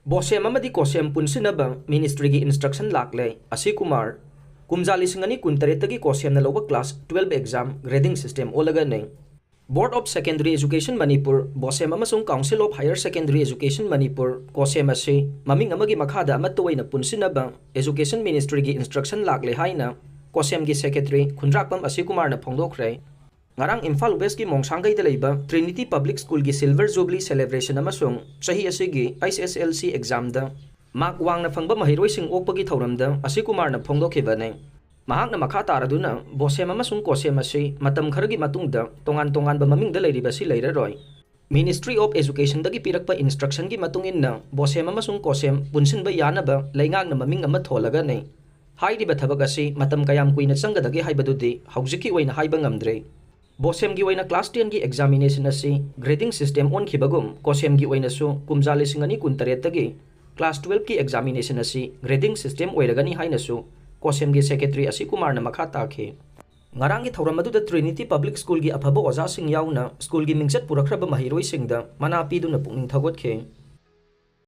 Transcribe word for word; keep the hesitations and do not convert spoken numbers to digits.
ꯕꯣꯁꯦꯝ ꯑꯃꯗꯤ ꯀꯣꯁꯦꯝ ꯄꯨꯟꯁꯤꯟꯅꯕ ꯃꯤꯅꯤꯁꯇ꯭ꯔꯤꯒꯤ ꯏꯟꯁꯇ꯭ꯔꯛꯁꯟ ꯂꯥꯛꯂꯦ꯫ ꯑꯁꯤ ꯀꯨꯃꯥꯔ꯫ ꯀꯨꯝꯖꯥ ꯂꯤꯁꯤꯡ ꯑꯅꯤ ꯀꯨꯟꯇꯔꯦꯠꯇꯒꯤ ꯀꯣꯁꯦꯝꯅ ꯂꯧꯕ ꯀ꯭ꯂꯥꯁ ꯇꯨꯋꯦꯜꯕ ꯑꯦꯛꯖꯥꯝ ꯒ꯭ꯔꯦꯗꯤꯡ ꯁꯤꯁꯇꯦꯝ ꯑꯣꯜꯂꯒꯅꯤ꯫ Board of Secondary Education Manipur, ꯕꯣꯁꯦꯝ ꯑꯃꯁꯨꯡ Council of Higher Secondary Education Manipur, ꯀꯣꯁꯦꯝ ꯑꯁꯤ ꯃꯃꯤꯡ ꯑꯃꯒꯤ ꯃꯈꯥꯗ ꯑꯃꯠꯇ ꯑꯣꯏꯅ ꯄꯨꯟꯁꯤꯟꯅꯕ ꯑꯦꯖꯨꯀꯦꯁꯟ ꯃꯤꯅꯤꯁꯇ꯭ꯔꯤꯒꯤ ꯏꯟꯁꯇ꯭ꯔꯛꯁꯟ ꯂꯥꯛꯂꯦ ꯍꯥꯏꯅ ꯀꯣꯁꯦꯝꯒꯤ ꯁꯦꯀ꯭ꯔꯦꯇꯔꯤ ꯈꯨꯟꯗ꯭ꯔꯥꯛꯄꯝ ꯑꯁꯤ ꯀꯨꯃꯥꯔꯅ ꯐꯣꯡꯗꯣꯛꯈ꯭ꯔꯦ꯫ ꯉꯔꯥꯡ ꯏꯝꯐꯥꯜ ꯋꯦꯁꯀꯤ ꯃꯣꯡꯁꯥꯡꯒꯩꯗ ꯂꯩꯕ ꯇ꯭ꯔꯤꯅꯤꯇꯤ ꯄꯕ꯭ꯂꯤꯛ ꯁ꯭ꯀꯨꯜꯒꯤ ꯁꯤꯜꯚꯔ ꯖꯨꯕꯤꯂꯤ ꯁꯦꯂꯦꯕ꯭ꯔꯦꯁꯟ ꯑꯃꯁꯨꯡ ꯆꯍꯤ ꯑꯁꯤꯒꯤ ꯑꯩꯆ ꯑꯦꯁ ꯑꯦꯜ ꯁꯤ ꯑꯦꯛꯖꯥꯝꯗ ꯃꯥꯔꯛ ꯋꯥꯡꯅ ꯐꯪꯕ ꯃꯍꯩꯔꯣꯏꯁꯤꯡ ꯑꯣꯛꯄꯒꯤ ꯊꯧꯔꯝꯗ ꯑꯁꯤ ꯀꯨꯃꯥꯔꯅ ꯐꯣꯡꯗꯣꯛꯈꯤꯕꯅꯤ꯫ ꯃꯍꯥꯛꯅ ꯃꯈꯥ ꯇꯥꯔꯗꯨꯅ ꯕꯣꯁꯦꯝ ꯑꯃꯁꯨꯡ ꯀꯣꯁꯦꯝ ꯑꯁꯤ ꯃꯇꯝ ꯈꯔꯒꯤ ꯃꯇꯨꯡꯗ ꯇꯣꯉꯥꯟ ꯇꯣꯉꯥꯟꯕ ꯃꯃꯤꯡꯗ ꯂꯩꯔꯤꯕꯁꯤ ꯂꯩꯔꯔꯣꯏ꯫ Ministry of Educationꯗꯒꯤ ꯄꯤꯔꯛꯄ ꯏꯟꯁꯇ꯭ꯔꯛꯁꯟꯒꯤ ꯃꯇꯨꯡ ꯏꯟꯅ ꯕꯣꯁꯦꯝ ꯑꯃꯁꯨꯡ ꯀꯣꯁꯦꯝ ꯄꯨꯟꯁꯤꯟꯕ ꯌꯥꯅꯕ ꯂꯩꯉꯥꯛꯅ ꯃꯃꯤꯡ ꯑꯃ ꯊꯣꯜꯂꯒꯅꯤ꯫ ꯍꯥꯏꯔꯤꯕ ꯊꯕꯛ ꯑꯁꯤ ꯃꯇꯝ ꯀꯌꯥꯝ ꯀꯨꯏꯅ ꯆꯪꯒꯗꯒꯦ ꯍꯥꯏꯕꯗꯨꯗꯤ ꯍꯧꯖꯤꯛꯀꯤ ꯑꯣꯏꯅ ꯍꯥꯏꯕ ꯉꯝꯗ꯭ꯔꯤ꯫ ꯕꯣꯁꯦꯝꯒꯤ ꯑꯣꯏꯅ ꯀ꯭ꯂꯥꯁ ꯇꯦꯟꯒꯤ ꯑꯦꯛꯖꯥꯃꯤꯅꯦꯁꯟ ꯑꯁꯤ ꯒ꯭ꯔꯦꯗꯤꯡ ꯁꯤꯁꯇꯦꯝ ꯑꯣꯟꯈꯤꯕꯒꯨꯝ ꯀꯣꯁꯦꯝꯒꯤ ꯑꯣꯏꯅꯁꯨ ꯀꯨꯝꯖꯥ ꯂꯤꯁꯤꯡ ꯑꯅꯤ ꯀꯨꯟꯇꯔꯦꯠꯇꯒꯤ ꯀ꯭ꯂꯥꯁ ꯇꯨꯋꯦꯜꯕꯀꯤ ꯑꯦꯛꯖꯥꯃꯤꯅꯦꯁꯟ ꯑꯁꯤ ꯒ꯭ꯔꯦꯗꯤꯡ ꯁꯤꯁꯇꯦꯝ ꯑꯣꯏꯔꯒꯅꯤ ꯍꯥꯏꯅꯁꯨ ꯀꯣꯁꯦꯝꯒꯤ ꯁꯦꯀ꯭ꯔꯦꯇꯔꯤ ꯑꯁꯤ ꯀꯨꯃꯥꯔꯅ ꯃꯈꯥ ꯇꯥꯈꯤ꯫ ꯉꯔꯥꯡꯒꯤ ꯊꯧꯔꯝ ꯑꯗꯨꯗ ꯇ꯭ꯔꯤꯅꯤꯇꯤ ꯄꯕ꯭ꯂꯤꯛ ꯁ꯭ꯀꯨꯜꯒꯤ ꯑꯐꯕ ꯑꯣꯖꯥꯁꯤꯡ ꯌꯥꯎꯅ ꯁ꯭ꯀꯨꯜꯒꯤ ꯃꯤꯡꯆꯠ ꯄꯨꯔꯛꯈ꯭ꯔꯕ ꯃꯍꯩꯔꯣꯏꯁꯤꯡꯗ ꯃꯅꯥ ꯄꯤꯗꯨꯅ ꯄꯨꯛꯅꯤꯡ ꯊꯧꯒꯠꯈꯤ꯫